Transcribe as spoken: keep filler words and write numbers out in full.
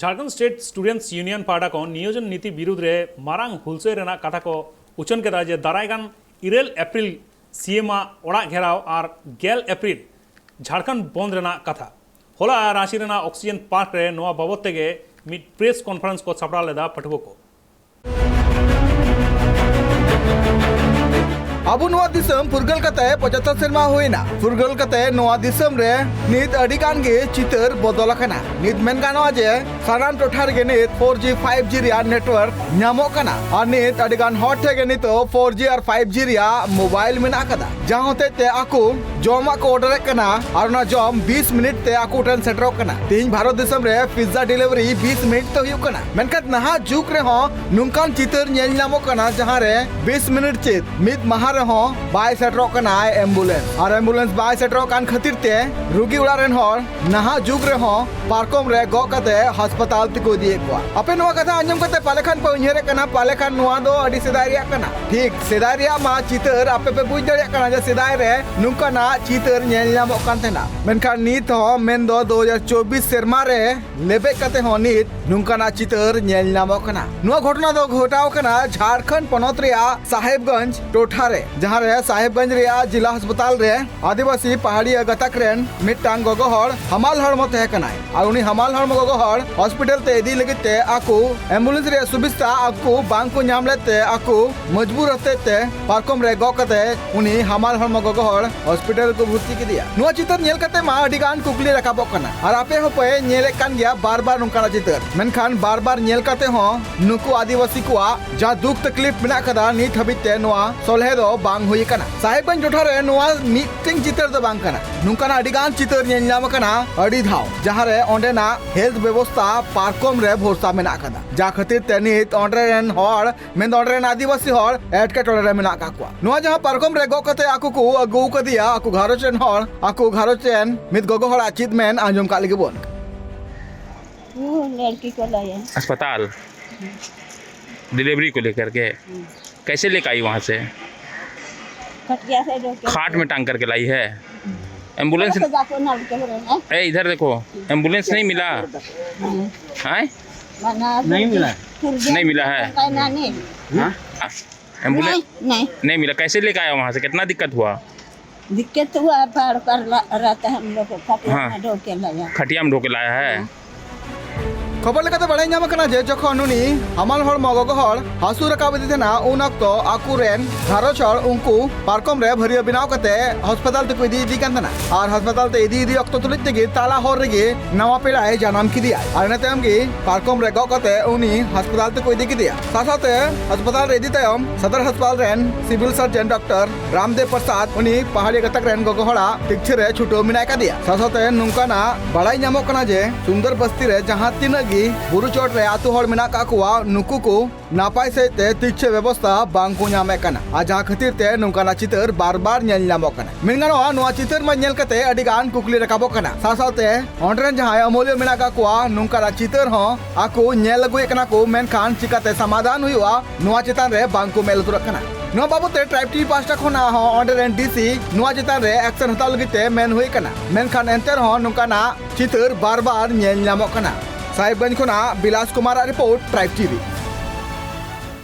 Jharkhand state students union ᱯᱟᱦᱴᱟ ᱠᱷᱚᱱ ᱱᱤᱭᱳᱡᱚᱱ ᱱᱤᱛᱤ ᱵᱤᱨᱩᱫᱽ ᱨᱮ ᱢᱟᱨᱟᱝ ᱦᱩᱞᱥᱟᱹᱭ ᱨᱮᱱᱟᱜ ᱠᱟᱛᱷᱟ ᱠᱚ ᱩᱪᱷᱟᱹᱱ ᱠᱮᱫᱟ ᱡᱮ ᱫᱟᱨᱟᱭ ᱠᱟᱱ ᱤᱨᱟᱹᱞ ᱮᱯᱨᱤᱞ ᱥᱤ ᱮᱢ ᱟᱜ ᱚᱲᱟᱜ ᱜᱷᱮᱨᱟᱣ ᱟᱨ ᱜᱮᱞ ᱮᱯᱨᱤᱞ ᱡᱷᱟᱲᱠᱷᱚᱸᱰ ᱵᱚᱱᱫ ᱨᱮᱱᱟᱜ ᱠᱟᱛᱷᱟ᱾ ᱦᱚᱞᱟ ᱨᱟᱸᱪᱤ ᱨᱮᱱᱟᱜ ᱚᱠᱥᱤᱡᱮᱱ ᱯᱟᱨᱠ ᱨᱮ ᱱᱚᱣᱟ ᱵᱟᱵᱚᱛ ᱛᱮᱜᱮ ᱢᱤᱫ ᱯᱨᱮᱥ ᱠᱚᱱᱯᱷᱟᱨᱮᱱᱥ ᱠᱚ ᱥᱟᱯᱲᱟᱣ ᱞᱮᱫᱟ ᱯᱟᱹᱴᱷᱩᱣᱟᱹ ᱠᱚ᱾ ᱟᱵᱚ ᱱᱚᱣᱟ ᱫᱤᱥᱚᱢ ᱯᱷᱩᱨᱜᱟᱹᱞ ᱠᱟᱛᱮ ᱯᱚᱸᱪᱟᱛᱛᱳᱨ ᱥᱮᱨᱢᱟ ᱦᱩᱭᱱᱟ᱾ ᱯᱷᱩᱨᱜᱟᱹᱞ ᱠᱟᱛᱮ ᱱᱚᱣᱟ ᱫᱤᱥᱚᱢ ᱨᱮ ᱱᱤᱛ ᱟᱹᱰᱤ ᱜᱟᱱ ᱜᱮ ᱪᱤᱛᱟᱹᱨ ᱵᱚᱫᱚᱞ ᱟᱠᱟᱱᱟ᱾ ᱱᱤᱛ ᱢᱮᱱ ᱜᱟᱱᱚᱜᱼᱟ ᱡᱮ ᱥᱟᱱᱟᱢ ᱴᱚᱴᱷᱟ ᱨᱮᱜᱮ ᱱᱤᱛ ᱯᱷᱳᱨ ᱡᱤ ᱯᱷᱟᱭᱤᱵᱷ ᱡᱤ ᱨᱮᱭᱟᱜ ᱱᱮᱴᱣᱟᱨᱠ ᱧᱟᱢᱚᱜ ᱠᱟᱱᱟ᱾ ᱟᱨ ᱱᱤᱛ ᱟᱹᱰᱤ ᱜᱟᱱ ᱦᱚᱲ ᱴᱷᱮᱱ ᱜᱮ ᱱᱤᱛᱚᱜ ᱯᱷᱳᱨ ᱡᱤ ᱟᱨ ᱯᱷᱟᱭᱤᱵᱷ ᱡᱤ ᱨᱮᱭᱟᱜ ᱢᱳᱵᱟᱭᱤᱞ ᱢᱮᱱᱟᱜ ᱟᱠᱟᱫᱟ, ᱡᱟᱦᱟᱸ ᱦᱚᱛᱮᱡ ᱛᱮ ᱟᱠᱚ ᱡᱚᱢᱟᱜ ᱠᱚ ᱚᱰᱟᱨᱮᱫ ᱠᱟᱱᱟ ᱟᱨ ᱚᱱᱟ ᱡᱚᱢ ᱵᱤᱥ ᱢᱤᱱᱤᱴ ᱛᱮ ᱟᱠᱚ ᱴᱷᱮᱱ ᱥᱮᱴᱮᱨᱚᱜ ᱠᱟᱱᱟ᱾ ᱛᱮᱦᱮᱧ ᱵᱷᱟᱨᱚᱛ ᱫᱤᱥᱚᱢ ᱨᱮ ᱯᱤᱡᱽᱡᱟ ᱰᱮᱞᱤᱵᱷᱟᱨᱤ ᱵᱤᱥ ᱢᱤᱱᱤᱴ ᱛᱮ ᱦᱩᱭᱩᱜ ᱠᱟᱱᱟ᱾ ᱢᱮᱱᱠᱷᱟᱱ ᱱᱟᱦᱟᱜ ᱡᱩᱜᱽ ᱨᱮᱦᱚᱸ ᱱᱚᱝᱠᱟᱱ ᱪᱤᱛᱟᱹᱨ ᱧᱮᱞ ᱧᱟᱢᱚᱜ ᱠᱟᱱᱟ, ᱡᱟᱦᱟᱸ ᱨᱮ ᱵᱤᱥ ᱢᱤᱱᱤᱴ ᱪᱮᱫ, ᱢᱤᱫ ᱢᱟᱦᱟ ᱨᱮᱦᱚᱸ ᱵᱟᱭ ᱥᱮᱴᱮᱨᱚᱜ ᱠᱟᱱᱟ ᱮᱢᱵᱩᱞᱮᱱᱥ᱾ ᱟᱨ ᱮᱢᱵᱩᱞᱮᱱᱥ ᱵᱟᱭ ᱥᱮᱴᱮᱨᱚᱜ ᱠᱟᱱ ᱠᱷᱟᱹᱛᱤᱨ ᱛᱮ ᱨᱩᱜᱤ ᱚᱲᱟᱜ ᱨᱮᱱ ᱦᱚᱲ ᱱᱟᱦᱟᱜ ᱡᱩᱜᱽ ᱨᱮᱦᱚᱸ ᱯᱟᱨᱠᱚᱢ ᱨᱮ ᱜᱚᱜ ᱠᱟᱛᱮ ᱦᱟᱥᱯᱟᱛᱟᱞ ᱛᱮᱠᱚ ᱤᱫᱤᱭᱮᱫ ᱠᱚᱣᱟ᱾ ᱟᱯᱮ ᱱᱚᱣᱟ ᱠᱟᱛᱷᱟ ᱟᱸᱡᱚᱢ ᱠᱟᱛᱮ ᱯᱟᱞᱮ ᱠᱷᱟᱱ ᱯᱮ ᱩᱭᱦᱟᱹᱨᱮᱫ ᱠᱟᱱᱟ, ᱯᱟᱞᱮ ᱠᱷᱟᱱ ᱱᱚᱣᱟ ᱫᱚ ᱟᱹᱰᱤ ᱥᱮᱫᱟᱭ ᱨᱮᱭᱟᱜ ᱠᱟᱱᱟ᱾ ᱴᱷᱤᱠ ᱥᱮᱫᱟᱭ ᱨᱮᱭᱟᱜ ᱢᱟ ᱪᱤᱛᱟᱹᱨ ᱟᱯᱮ ᱯᱮ ᱵᱩᱡᱽ ᱫᱟᱲᱮᱭᱟᱜ ᱠᱟᱱᱟ ᱡᱮ ᱥᱮᱫᱟᱭ ᱨᱮ ᱱᱚᱝᱠᱟᱱᱟᱜ ᱪᱤᱛᱟᱹᱨ ᱧᱮᱞ ᱧᱟᱢᱚᱜ ᱠᱟᱱ ᱛᱟᱦᱮᱱᱟ᱾ ᱢᱮᱱᱠᱷᱟᱱ ᱱᱤᱛ ᱦᱚᱸ, ᱢᱮᱱᱫᱚ ᱫᱩ ᱦᱟᱡᱟᱨ ᱪᱚᱵᱵᱤᱥ ᱥᱮᱨᱢᱟ ᱨᱮ ᱞᱮᱵᱮᱫ ᱠᱟᱛᱮ ᱦᱚᱸ ᱱᱤᱛ ᱱᱚᱝᱠᱟᱱᱟᱜ ᱪᱤᱛᱟᱹᱨ ᱧᱮᱞ ᱧᱟᱢᱚᱜ ᱠᱟᱱᱟ᱾ ᱱᱚᱣᱟ ᱜᱷᱚᱴᱚᱱᱟ ᱫᱚ ᱜᱷᱚᱴᱟᱣ ᱠᱟᱱᱟ ᱡᱷᱟᱲᱠᱷᱚᱸᱰ ᱯᱚᱱᱚᱛ ᱨᱮᱭᱟᱜ ᱥᱟᱦᱮᱵᱽᱜᱚᱸᱡᱽ ᱴᱚᱴᱷᱟ ᱨᱮ, ᱡᱟᱦᱟᱸ ᱨᱮ ᱥᱟᱦᱮᱵᱽᱜᱚᱸᱡᱽ ᱨᱮᱭᱟᱜ ᱡᱤᱞᱟ ᱦᱟᱥᱯᱟᱛᱟᱞ ᱨᱮ ᱟᱹᱫᱤᱵᱟᱹᱥᱤ ᱯᱟᱦᱟᱲᱤᱭᱟᱹ ᱜᱟᱛᱟᱠ ᱨᱮᱱ ᱢᱤᱫᱴᱟᱝ ᱜᱚᱜᱚ ᱦᱚᱲ ᱦᱟᱢᱟᱞ ᱦᱚᱲᱢᱚ ᱛᱟᱦᱮᱸ ᱠᱟᱱᱟᱭ᱾ ᱟᱨ ᱩᱱᱤ ᱦᱟᱢᱟᱞ ᱦᱚᱲᱢᱚ ᱜᱚᱜᱚ ᱦᱚᱲ ᱦᱚᱥᱯᱤᱴᱟᱞ ᱛᱮ ᱤᱫᱤ ᱞᱟᱹᱜᱤᱫ ᱛᱮ ᱟᱠᱚ ᱮᱢᱵᱩᱞᱮᱱᱥ ᱨᱮᱭᱟᱜ ᱥᱩᱵᱤᱫᱷᱟ ᱟᱠᱚ ᱵᱟᱝ ᱠᱚ ᱧᱟᱢ ᱞᱮᱫ ᱛᱮ ᱟᱠᱚ ᱢᱚᱡᱽᱵᱩᱨ ᱦᱚᱛᱮᱡ ᱛᱮ ᱯᱟᱨᱠᱚᱢ ᱨᱮ ᱜᱚᱜ ᱠᱟᱛᱮ ᱩᱱᱤ ᱦᱟᱢᱟᱞ ᱦᱚᱲᱢᱚ ᱜᱚᱜᱚ ᱦᱚᱲ ᱦᱚᱥᱯᱤᱴᱟᱞ ᱨᱮᱠᱚ ᱵᱷᱚᱨᱛᱤ ᱠᱮᱫᱮᱭᱟ᱾ ᱱᱚᱣᱟ ᱪᱤᱛᱟᱹᱨ ᱧᱮᱞ ᱠᱟᱛᱮ ᱢᱟ ᱟᱹᱰᱤ ᱜᱟᱱ ᱠᱩᱠᱞᱤ ᱨᱟᱠᱟᱵᱚᱜ ᱠᱟᱱᱟ, ᱟᱨ ᱟᱯᱮ ᱦᱚᱸᱯᱮ ᱧᱮᱞᱮᱫ ᱠᱟᱱ ᱜᱮᱭᱟ ᱵᱟᱨ ᱵᱟᱨ ᱱᱚᱝᱠᱟᱱᱟᱜ ᱪᱤᱛᱟᱹᱨ᱾ ᱢᱮᱱᱠᱷᱟᱱ ᱵᱟᱨ ᱵᱟᱨ ᱧᱮᱞ ᱠᱟᱛᱮ ᱦᱚᱸ ᱱᱩᱠᱩ ᱟᱹᱫᱤᱵᱟᱹᱥᱤ ᱠᱚᱣᱟᱜ ᱡᱟᱦᱟᱸ ᱫᱩᱠ ᱛᱟᱠᱞᱤᱯ ᱢᱮᱱᱟᱜ ᱠᱟᱫᱟ, ᱱᱤᱛ ᱦᱟᱹᱵᱤᱡ ᱛᱮ ᱱᱚᱣᱟ ᱥᱚᱞᱦᱮ ᱫᱚ ᱵᱟᱝ ᱦᱩᱭ ᱟᱠᱟᱱᱟ᱾ ᱥᱟᱦᱮᱵᱽᱜᱚᱸᱡᱽ ᱴᱚᱴᱷᱟ ᱨᱮ ᱱᱚᱣᱟ ᱢᱤᱫᱴᱮᱱ ᱪᱤᱛᱟᱹᱨ ᱫᱚ ᱵᱟᱝ ᱠᱟᱱᱟ, ᱱᱚᱝᱠᱟᱱᱟᱜ ᱟᱹᱰᱤ ᱜᱟᱱ ᱪᱤᱛᱟᱹᱨ ᱧᱮᱞ ᱧᱟᱢ ᱟᱠᱟᱱᱟ ᱟᱹᱰᱤ ᱫᱷᱟᱣ, ᱡᱟᱦᱟᱸ ᱨᱮ ᱚᱸᱰᱮᱱᱟᱜ ᱦᱮᱞᱛᱷ ᱵᱮᱵᱚᱥᱛᱟ ᱯᱟᱨᱠᱚᱢ ᱨᱮ ᱵᱷᱚᱨᱥᱟ ᱢᱮᱱᱟᱜ ᱟᱠᱟᱫᱟ, ᱡᱟ ᱠᱷᱟᱹᱛᱤᱨ ᱛᱮ ᱱᱤᱛ ᱚᱸᱰᱮ ᱨᱮᱱ ᱦᱚᱲ, ᱢᱮᱱᱫᱚ ᱚᱸᱰᱮ ᱨᱮᱱ ᱟᱹᱫᱤᱵᱟᱹᱥᱤ ᱦᱚᱲ ᱮᱴᱠᱮᱴᱚᱬᱮ ᱨᱮ ᱢᱮᱱᱟᱜ ᱟᱠᱟᱫ ᱠᱚᱣᱟ᱾ ᱱᱚᱣᱟ ᱡᱟᱦᱟᱸ ᱯᱟᱨᱠᱚᱢ ᱨᱮ ᱜᱚᱜ ᱠᱟᱛᱮ ᱟᱠᱚ ᱠᱚ ᱟᱹᱜᱩ ᱟᱠᱟᱫᱮᱭᱟ, ᱟᱠᱚ ᱜᱷᱟᱨᱚᱸᱡᱽ ᱨᱮᱱ ᱦᱚᱲ, ᱟᱠᱚ ᱜᱷᱟᱨᱚᱸᱡᱽ ᱨᱮᱱ ᱢᱤᱫ ᱜᱚᱜᱚ ᱦᱚᱲᱟᱜ ᱪᱮᱫ ᱢᱮᱱ ᱟᱸᱡᱚᱢ ᱠᱟᱜ ᱞᱮᱜᱮ ᱵᱚᱱ᱾ वो लड़की को लाए हैं। अस्पताल डिलीवरी को लेकर के। हम्म। कैसे लेकर आई वहाँ से? खटिया से जो के खाट में टांग करके लाई है? एम्बुलेंस। ए, इधर देखो, एम्बुलेंस नहीं मिला है। नहीं मिला। नहीं मिला है। एम्बुलेंस नहीं मिला। कैसे लेके आया वहाँ से? कितना दिक्कत हुआ? दिक्कत हुआ, पहाड़ पर रहता है हम लोग को, खटिया में ढो के लाया। खटिया में ढो के लाया है। ᱠᱷᱚᱵᱚᱨ ᱞᱮᱠᱟᱛᱮ ᱵᱟᱲᱟᱭ ᱧᱟᱢ ᱟᱠᱟᱱᱟ ᱡᱮ ᱡᱚᱠᱷᱚᱱ ᱩᱱᱤ ᱦᱟᱢᱟᱞ ᱦᱚᱲᱢᱚ ᱜᱚᱜᱚ ᱦᱚᱲ ᱦᱟᱹᱥᱩ ᱨᱟᱠᱟᱵ ᱮᱫᱮ ᱛᱟᱦᱮᱱᱟ, ᱩᱱ ᱚᱠᱛᱚ ᱟᱠᱚ ᱨᱮᱱ ᱜᱷᱟᱨᱚᱸᱡᱽ ᱦᱚᱲ ᱩᱱᱠᱩ ᱯᱟᱨᱠᱚᱢ ᱨᱮ ᱵᱷᱟᱹᱨᱭᱟᱹ ᱵᱮᱱᱟᱣ ᱠᱟᱛᱮ ᱦᱚᱥᱯᱤᱴᱟᱞ ᱛᱮᱠᱚ ᱤᱫᱤᱭᱮᱫᱮ ᱠᱟᱱ ᱛᱟᱦᱮᱱᱟ᱾ ᱟᱨ ᱦᱚᱥᱯᱤᱴᱟᱞ ᱛᱮ ᱤᱫᱤ ᱤᱫᱤ ᱚᱠᱛᱚ ᱛᱩᱞᱩᱡ ᱛᱮᱜᱮ ᱛᱟᱞᱟ ᱦᱚᱨ ᱨᱮᱜᱮ ᱱᱟᱣᱟ ᱯᱮᱲᱟᱭ ᱡᱟᱱᱟᱢ ᱠᱮᱫᱮᱭᱟ᱾ ᱟᱨ ᱤᱱᱟᱹ ᱛᱟᱭᱚᱢ ᱜᱮ ᱯᱟᱨᱠᱚᱢ ᱨᱮ ᱜᱚᱜ ᱠᱟᱛᱮ ᱩᱱᱤ ᱦᱚᱥᱯᱤᱴᱟᱞ ᱛᱮᱠᱚ ᱤᱫᱤ ᱠᱮᱫᱮᱭᱟ᱾ ᱥᱟᱶ ᱥᱟᱶᱛᱮ ᱦᱚᱥᱯᱤᱴᱟᱞ ᱨᱮ ᱤᱫᱤ ᱛᱟᱭᱚᱢ ᱥᱚᱫᱚᱨ ᱦᱚᱥᱯᱤᱴᱟᱞ ᱨᱮᱱ ᱥᱤᱵᱤᱞ ᱥᱟᱨᱡᱚᱱ ᱰᱚᱠᱴᱚᱨ ᱨᱟᱢᱫᱮᱵ ᱯᱨᱚᱥᱟᱫᱽ ᱩᱱᱤ ᱯᱟᱦᱟᱲᱤᱭᱟ ᱜᱟᱛᱟᱠ ᱨᱮᱱ ᱜᱚᱜᱚ ᱦᱚᱲᱟᱜ ᱛᱤᱠᱪᱷᱟᱹ ᱨᱮ ᱪᱷᱩᱴᱟᱹᱣ ᱢᱮᱱᱟᱭ ᱠᱟᱫᱮᱭᱟ᱾ ᱥᱟᱶ ᱥᱟᱶᱛᱮ ᱱᱚᱝᱠᱟᱱᱟᱜ ᱵᱟᱲᱟᱭ ᱧᱟᱢᱚᱜ ᱠᱟᱱᱟ ᱡᱮ ᱥᱩᱱᱫᱚᱨ ᱵᱚᱥᱛᱤ ᱨᱮ ᱡᱟᱦᱟᱸ ᱛᱤᱱᱟᱹᱜ ᱜᱮ ᱵᱩᱨᱩ ᱪᱚᱴ ᱨᱮ ᱟᱹᱛᱩ ᱦᱚᱲ ᱢᱮᱱᱟᱜ ᱠᱟᱜ ᱠᱚᱣᱟ, ᱱᱩᱠᱩ ᱠᱚ ᱱᱟᱯᱟᱭ ᱥᱟᱹᱦᱤᱡ ᱛᱮ ᱛᱤᱠᱪᱷᱟᱹ ᱵᱮᱵᱚᱥᱛᱷᱟ ᱵᱟᱝ ᱠᱚ ᱧᱟᱢᱮᱫ ᱠᱟᱱᱟ᱾ ᱟᱨ ᱡᱟᱦᱟᱸ ᱠᱷᱟᱹᱛᱤᱨ ᱛᱮ ᱱᱚᱝᱠᱟᱱᱟᱜ ᱪᱤᱛᱟᱹᱨ ᱵᱟᱨ ᱵᱟᱨ ᱧᱮᱞ ᱧᱟᱢᱚᱜ ᱠᱟᱱᱟ᱾ ᱢᱮᱱ ᱜᱟᱱᱚᱜᱼᱟ, ᱱᱚᱣᱟ ᱪᱤᱛᱟᱹᱨ ᱢᱟ ᱧᱮᱞ ᱠᱟᱛᱮ ᱟᱹᱰᱤ ᱜᱟᱱ ᱠᱩᱠᱞᱤ ᱨᱟᱠᱟᱵᱚᱜ ᱠᱟᱱᱟ᱾ ᱥᱟᱶ ᱥᱟᱶᱛᱮ ᱚᱸᱰᱮ ᱨᱮᱱ ᱡᱟᱦᱟᱸᱭ ᱟᱹᱢᱟᱹᱞᱤᱭᱟᱹ ᱢᱮᱱᱟᱜ ᱠᱟᱜ ᱠᱚᱣᱟ, ᱱᱚᱝᱠᱟᱱᱟᱜ ᱪᱤᱛᱟᱹᱨ ᱦᱚᱸ ᱟᱠᱚ ᱧᱮᱞ ᱟᱹᱜᱩᱭᱮᱫ ᱠᱟᱱᱟ ᱠᱚ, ᱢᱮᱱᱠᱷᱟᱱ ᱪᱤᱠᱟᱛᱮ ᱥᱚᱢᱟᱫᱷᱟᱱ ᱦᱩᱭᱩᱜᱼᱟ, ᱱᱚᱣᱟ ᱪᱮᱛᱟᱱ ᱨᱮ ᱵᱟᱝ ᱠᱚ ᱢᱮᱞ ᱩᱛᱟᱹᱨᱚᱜ ᱠᱟᱱᱟ᱾ ᱱᱚᱣᱟ ᱵᱟᱵᱚᱫ ᱛᱮ ᱴᱨᱟᱭᱤᱵᱽ ᱴᱤᱵᱷᱤ ᱯᱟᱦᱴᱟ ᱠᱷᱚᱱᱟᱜ ᱦᱚᱸ ᱚᱸᱰᱮ ᱨᱮᱱ ᱰᱤᱥᱤ ᱱᱚᱣᱟ ᱪᱮᱛᱟᱱ ᱨᱮ ᱮᱠᱥᱮᱱ ᱦᱟᱛᱟᱣ ᱞᱟᱹᱜᱤᱫ ᱛᱮ ᱢᱮᱱ ᱦᱩᱭ ᱠᱟᱱᱟ, ᱢᱮᱱᱠᱷᱟᱱ ᱮᱱᱛᱮ ᱨᱮᱦᱚᱸ ᱱᱚᱝᱠᱟᱱᱟᱜ ᱪᱤᱛᱟᱹᱨ ᱵᱟᱨ ᱵᱟᱨ ᱧᱮᱞ ᱧᱟᱢᱚᱜ ᱠᱟᱱᱟ᱾ ᱥᱟᱦᱮᱵᱽᱜᱚᱸᱡᱽ ᱠᱷᱚᱱᱟᱜ ᱵᱤᱞᱟᱥ ᱠᱩᱢᱟᱨᱟᱜ ᱨᱤᱯᱳᱨᱴ, ᱴᱨᱟᱭᱤᱵᱽ ᱴᱤᱵᱷᱤ᱾